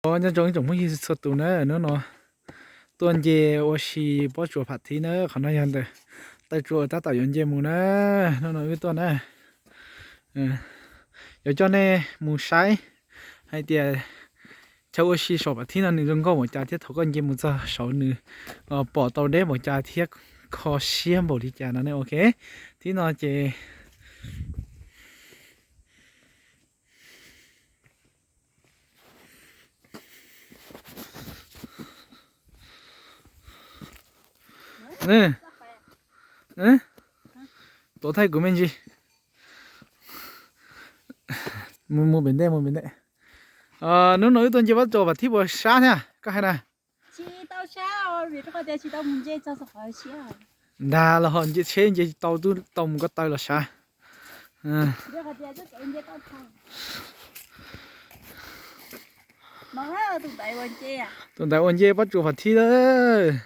Nyob zoo ib tsoom phooj ywg txhua tus na, hnub no tuaj nce ua si pob tsuas Pham Thib na, qhov no yog ntawm taw tsua tab tom yuav nce mus na, hnub no wb tuaj na. Yuav coj nej mus saib hais tias chaw ua si saum Pham Thib no nws zoo nkauj npaum cas thiab thaum koj nce mus txog saud nws pom tau deb npaum cas thiab kho siab npaum li cas no ne. Ok, thib no ces tuav thaij kuv me ntsis. Mus pem ntej, mus pem ntej. Hnub no wb tuaj nce pob tsuas Pham Thib puas sab thiab koj hais na? Ntag los ho nce tsheb nce tau twb tau mus ko taw los sav. Tus ntawd ua nce pob tsuas Pham Thib lawm.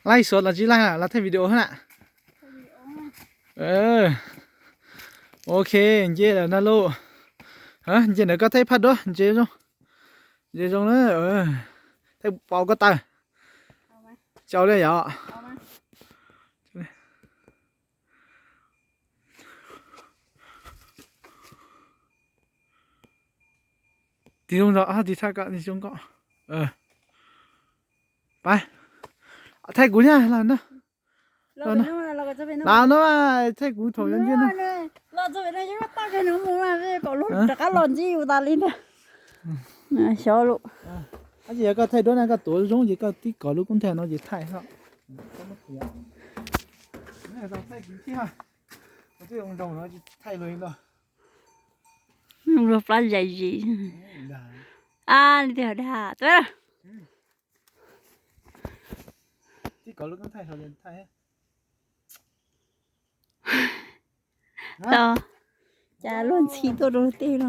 Laij suav los tsis laij los thaij video na. Ok, nce lawm na lauj. Nce ntawm koj thaij phaj duab, nce zoo, nce zoo na. Thaij pauv koj taw. Tau li yom. Tig zoo zog, tig thaj koj, tig zoo koj. Pab, thaij kuv thiab los no. Los no, thaij kuv thaum yuav nce no. Rov qab los ntsib yus tas li ntag. Xyov lus. Tab sis yog koj thaij duab na koj tuav zoo ces koj tib kov lub koob thaij no ces thaij. Thaij luag plab zais zis. A li tiag dag. Tau, cas luag ntxhi tuaj rau tej no.